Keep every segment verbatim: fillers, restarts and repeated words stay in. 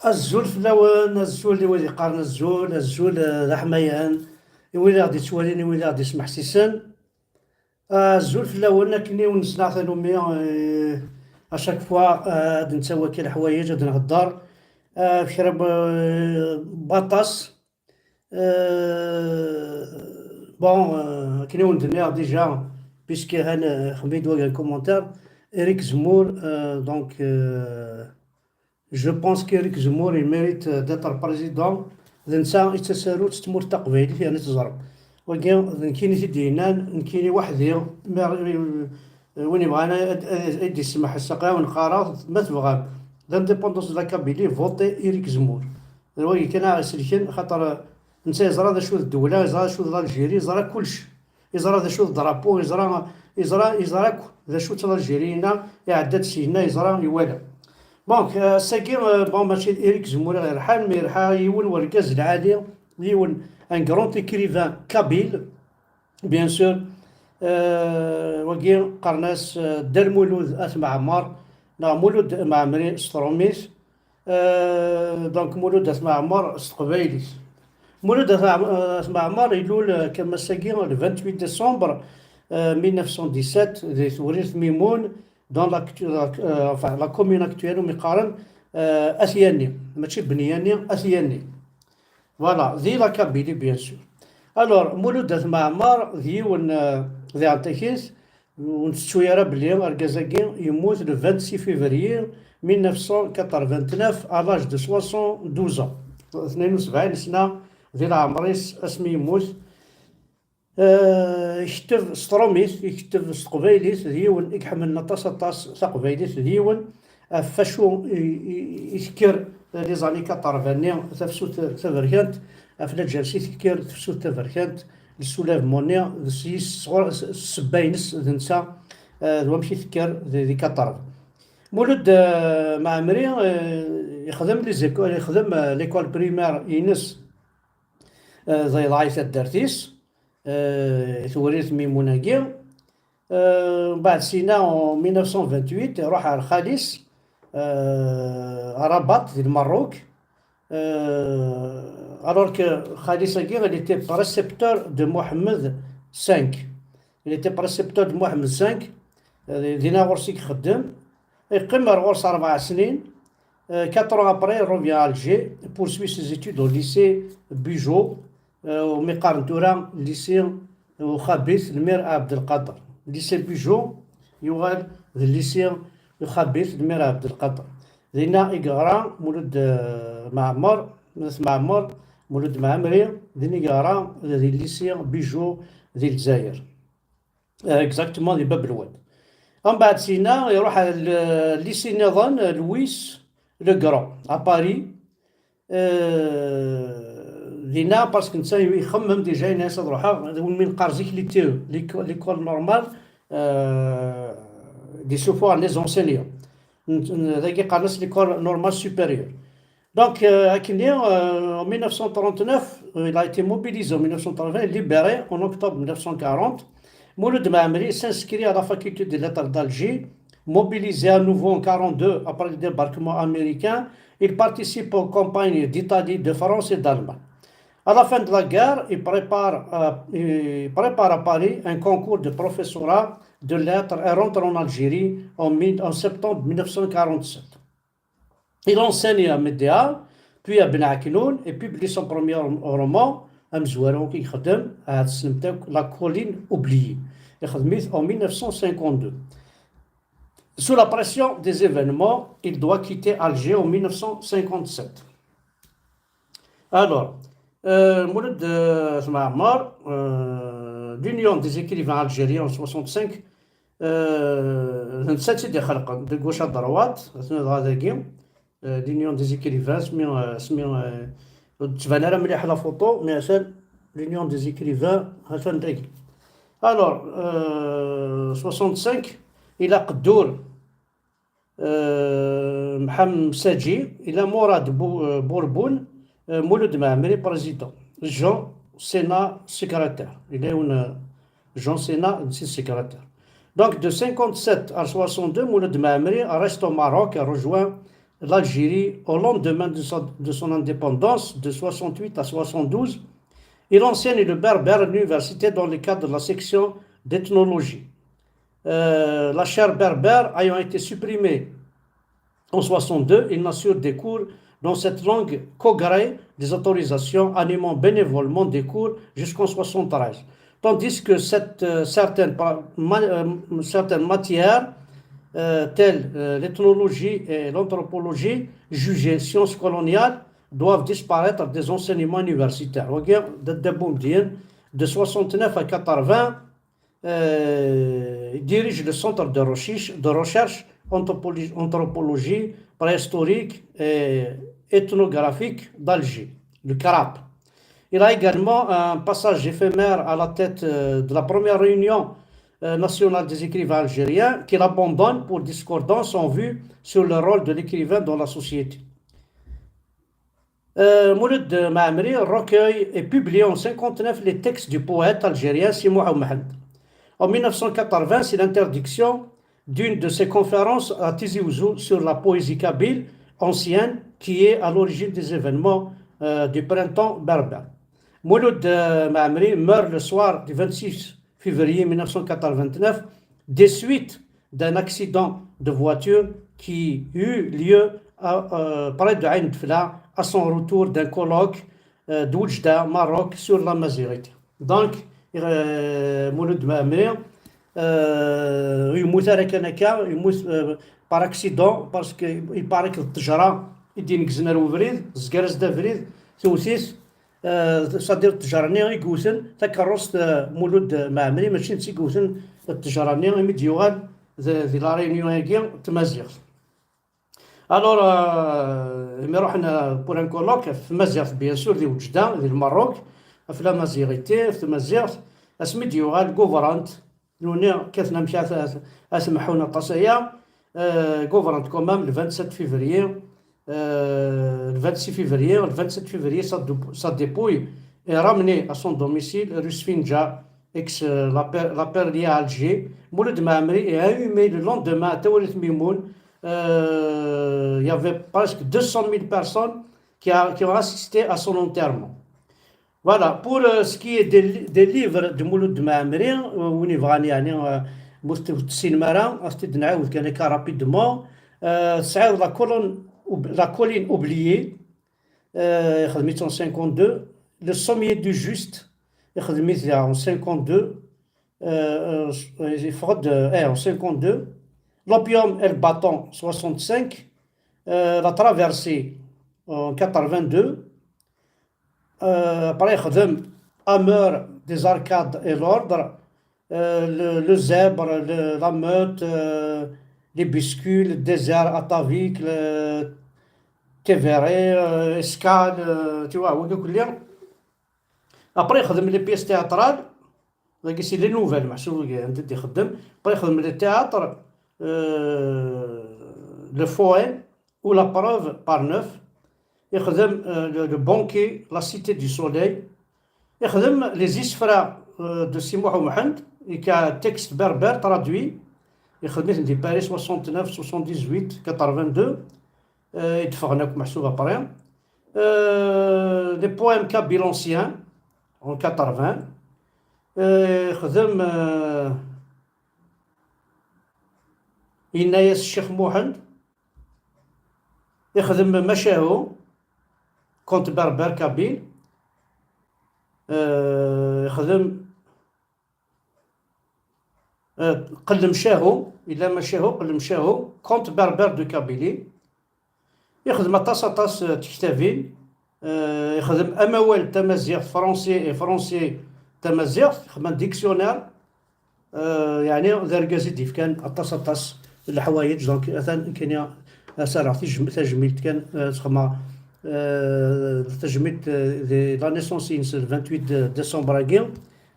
Azul fell-awen, azul i wid yeqqaren azul, azul, eh, d aḥmayan, i wid i ɣ-d-yettwalin, i wid i ɣ-d-yesmeḥsisen. Azul fell-awen, akken i wen-nesnaɣ tanumi, eh, à chaque fois, eh, ad nettawi akka leḥwayeǧ, ad nhedder, eh, ɣef kra n, eh, n waṭas. Euh, bon, euh, akken i wen-d-nniɣ déjà, puisque han, euh, xmi-d wagi commentaire, Eric Zemmour, euh, donc, euh, je pense qu'Eric Zemmour, il mérite, euh, d'être président. D netta i d tasarut n tmurt taqbaylit, yerna teẓrem. Wagi, d nekkini i t-id-yennan, nekkini weḥdi, ma, euh, win yebɣan ad, ad, ad d-isemmeḥ, ssaqi wen-qqareɣ, ma tebɣam l'indépendance de la Kabylie, votez Eric Zemmour. D wagi kan ara iselken, xaṭer netta yeẓra d acu d ddewla, yeẓra d acu d l'Algérie, yeẓra kullec. Yeẓra d acu d drapeau, yeẓra, yeẓra, yeẓra akk d acu d l'Algérie-ina, iɛedda-d syenna, yeẓra, iwala. Donc, euh, ass-agi, euh, bon, mačči d Eric Zemmour i ɣ-yerḥan, mais yerḥa yiwen wergaz lɛali, yiwen, un grand écrivain kabyle, bien sûr, euh, wagi qqaren-as, euh, Dda Lmulud At Mɛemmer, neɣ Mulud Mɛemmri s tṛumit, euh, donc Mulud At Mɛemmer s teqbaylit. Mulud At Mɛ-, At Mɛemmer ilul, euh, kan ass-agi, le vingt-huit décembre, euh, mille neuf cent dix-sept, di Tewrirt Mimun, dans l'actu-, la, euh, enfin, la commune actuelle, umi qqaren, euh, At Yanni, mačči Ben Yanni, At Yanni. Voilà, di la Kabylie, bien sûr. Alors, Mulud At Mɛemmer d yiwen, euh, d iɛentakit, ur nettettu ara belli argaz-agi yemmut le vingt-six février mille neuf cent quatre-vingt-neuf à l'âge de soixante-douze ans. Tnayen u sebɛin sna di leɛmer-is asmi yemmut. Euh, iketteb s tṛumit, iketteb s teqbaylit, d yiwen i iḥemmlen aṭas, aṭas taqbaylit, d yiwen ɣef wacu i, i, i tekker les années quatre-vingt-nni, tafsut taberkant, ɣef la Jersey tekker tefsut taberkant, le soulèvement-nni, d s-, yis-, sɣur-, s-, ssebba-ines d netta, euh, d wamek i tekker di, di quatre-vingts. Mulud, euh, Mɛemmri, euh, yexdem les écoles, yexdem, euh, l'école primaire-ines, euh, d, yeḍɛa i taddart-is, euh, Tewrirt Mimun-agi. Euh, mbeɛd sina, en mille neuf cent vingt-huit, iruḥ ar xali-s, euh, à Rabat, di Lmerruk. Euh, alors que xali-s-agi, il était précepteur de Mohamed cinq. Il était précepteur de Mohamed cinq. Euh, dina ɣur-s i ixeddem. Yeqqim ar ɣur-s rebɛa snin. Euh, quatre ans après, il revient à Alger, poursuit ses études au lycée Bugeaud, euh, umi qqaren tura lycée Uxabit Lmir Abdelkader. Lycée Bugeaud yuɣal d lycée Uxabit Lmir Abdelkader. Dinna i yeɣra Mulud, euh, Mɛemmer, Mulud Mɛemmer, Mulud Mɛemmri, dinna i yeɣra di lycée Bugeaud di Lezzayer. Euh, exactement, di Bab Lwad. Mbeɛd sina, iruḥ ar l-, lycée niḍen, Louis le Grand, à Paris. Euh, dinna, parce que netta ixemmem déjà, yenna-as ad ruḥeɣ, d win mi neqqar zik l'I T E, l'éco-, l'école normale, euh, des supports les enseignants. N-, n-, dagi qqaren-as l'école normale supérieure. Donc, euh, akken, euh, en mille neuf cent trente-neuf, euh, il a été mobilisé en mille neuf cent trente, libéré en octobre mille neuf cent quarante. Mulud Mɛemmri s'inscrit à la faculté des lettres d'Alger, mobilisé à nouveau en quarante-deux après le débarquement américain. Il participe aux campagnes d'Italie, de France et d'Allemagne. À la fin de la guerre, il prépare, euh, il prépare à Paris un concours de professorat de lettres et rentre en Algérie en mille, en septembre mille neuf cent quarante-sept. Il enseigne à Médéa, puis à Ben Aknoun, et publie son premier rom-, roman, amezwaru i ixdem, ad tessnem akk, La Colline oubliée. Ixdem-it en mille neuf cent cinquante-deux. Sous la pression des événements, il doit quitter Alger en mille neuf cent cinquante-sept. Alors, euh, Mulud, euh, At Mɛemmer, euh, l'Union des écrivains algériens en soixante-cinq, euh, d nettat i d-ixelqen, de gauche à droite, atni dɣa dagi, euh, l'Union des écrivains, asmi, euh, asmi, euh, ur d-tban ara mliḥ la photo, mais atan l'Union des écrivains, atan dagi. Alors, euh, soixante-cinq, il a Qeddour, euh, Mohamed Messaji, il a Mourad Bou-, euh, Bourboun, euh, Mulud Mɛemmri, président. Jean Sénat, secrétaire. Il est une, euh, Jean Sénat, c'est secrétaire. Donc, de cinquante-sept à soixante-deux, Mulud Mɛemmri reste au Maroc et rejoint l'Algérie au lendemain de, sa- de son indépendance de soixante-huit à soixante-douze. Il enseigne le berbère à l'université dans le cadre de la section d'ethnologie. Euh, la chaire berbère ayant été supprimée en soixante-deux, il n'assure des cours dans cette langue qu'au gré des autorisations, animant bénévolement des cours jusqu'en soixante-treize. Tandis que cette, euh, certaines, pa- ma- euh, certaines matières, euh, telles euh, l'ethnologie et l'anthropologie, jugées sciences coloniales, doivent disparaître des enseignements universitaires. Regarde, de, de Boumediene, de soixante-neuf à quatre-vingts, euh, il dirige le Centre de recherche, de recherche anthropologie, anthropologie préhistorique et ethnographique d'Alger, le CRAP. Il a également un passage éphémère à la tête euh, de la première réunion euh, nationale des écrivains algériens, qu'il abandonne pour discordance en vue sur le rôle de l'écrivain dans la société. Euh, Mouloud Maamri recueille et publie en cinquante-neuf les textes du poète algérien Ssi Mohamed. En mille neuf cent quatre-vingts, c'est l'interdiction d'une de ses conférences à Tizi Ouzou sur la poésie kabyle ancienne qui est à l'origine des événements euh, du printemps berbère. Mouloud euh, Maamri meurt le soir du vingt-six février mille neuf cent quatre-vingt-neuf des suites d'un accident de voiture qui eut lieu à, euh, près de Ain Fla à son retour d'un colloque euh, de Oujda, Maroc, sur l'amazigh. Donc, euh, Mouloud Maamri, euh, yemmut ara kan akka, yemmut euh, par accident, parce que il paraît que d ttejra i d-ineggzen ar ubrid, tezger-as-d abrid, tewwet-it, euh, c'est-à-dire ttejra-nni i yewten takerrust euh, Mouloud Maamri, mačči d netta i yewten ttejra-nni, imi d-yuɣal d, di la Réunion-agi n tmaziɣt. Alors, euh, imi ruḥen euh, pour un colloque, ɣef tmaziɣt, bien sûr, di Oujda, di Lmerruk, ɣef l'amazigh-agi, ɣef tmaziɣt, asmi d-yuɣal, gubrant, nuni, kkaten amek ad, ad, ad tmeḥḥun aṭas aya, euh, gubrant quand même le vingt-sept février, euh, le vingt-six février, le vingt-sept février, sa, dep- sa dépouille est ramenée à son domicile, rue Sfinja, ex euh, la, per- la Perlia à Alger. Mouloud Maamri est inhumé le lendemain à Tawalit Mimoun. Euh, il y avait presque deux cent mille personnes qui, a- qui ont assisté à son enterrement. Voilà, pour euh, ce qui est des, li- des livres de Mouloud Maamri, euh, win yebɣan, yeɛni, euh, ma ur t-tessinem ara, ad t-id-nɛawed kan akka rapidement. Euh, tesɛiḍ la colonne, oub- la colline oubliée, euh, ixdem-itt en cinquante-deux. Le sommier du juste, ixdem-it en cinquante-deux. Euh, euh, yeffeɣ-d, euh, eh, en cinquante-deux. L'opium et le bâton, soixante-cinq. Euh, la traversée, en quatre-vingt-deux. Euh, après, ixdem Hammer, des arcades et l'ordre. Euh, le, le zèbre, le- la meute, euh, les biscuits, le désert atavique, le Tévéré, euh, escale, euh, tu vois, wagi kulli. Après, ixdem les pièces théâtrales. Dagi, c'est les nouvelles, meḥsub, anda i d-ixeddem. Après, ixdem le théâtre, euh, le Foen ou la preuve par neuf. Ixdem euh, le, le banquet, la cité du soleil. Ixdem les isefra euh, de Ssi Muḥ Umḥend, i ka texte berbère traduit. Ixdem-iten di Paris soixante-neuf, soixante-dix-huit, quatre-vingt-deux. Euh, i d-ffɣen akk meḥsub après. Euh, les poèmes kabyles anciens, en quatre-vingts. Euh, ixdem euh, Yenna-yas Ccix Muḥend, ixdem Macahu, conte berbère kabyle, euh, ixdem euh, Qellem Cahu, yella Macahu, Qellem Cahu, conte berbère de Kabylie. Ixdem aṭas, aṭas euh, tektabin, euh, ixdem Amawal n tamaziɣt, français et français tamaziɣt, ixdem un dictionnaire, euh, yeɛni d argaz i d-yefkan aṭas, aṭas n leḥwayeǧ. Donc atan nekkini as-rreɣ tijm- tajmilt kan, euh, sxema, euh, tajmilt euh, de la naissance-ines le vingt-huit de décembre-agi,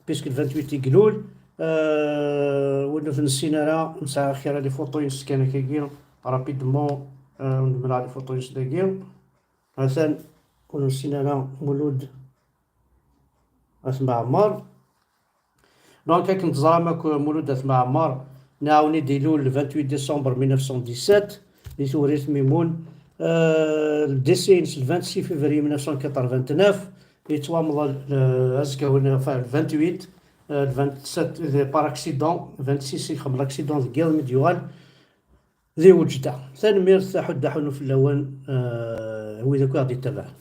puisque le vingt-huit i ilul. Euh, win ur t-nessin ara, nesɛa kra les photos-ines kan akkagi, rapidement, euh, nemneɛ les photos-ines dagi. Atan, ur nessin ara Mulud At Mɛemmer. Donc, akken teẓram akk, Mulud At Mɛemmer, nɛawen i d-ilul le vingt-huit décembre mille neuf cent dix-sept, di Tewrirt Mimun, Euh, le décès-ines le vingt-six février mille neuf cent quatre-vingt-neuf, yettwamḍel, euh, azekka-win, enfin, le vingt-huit, euh, le vingt-sept, euh, par accident, vingt-six ixdem l'accident deg yiḍ mi d-yuɣal di Wejda. Tanemmirt, aḥuddu aḥunnu fell-awen, euh, wid akk i aɣ-d-yettabaɛen.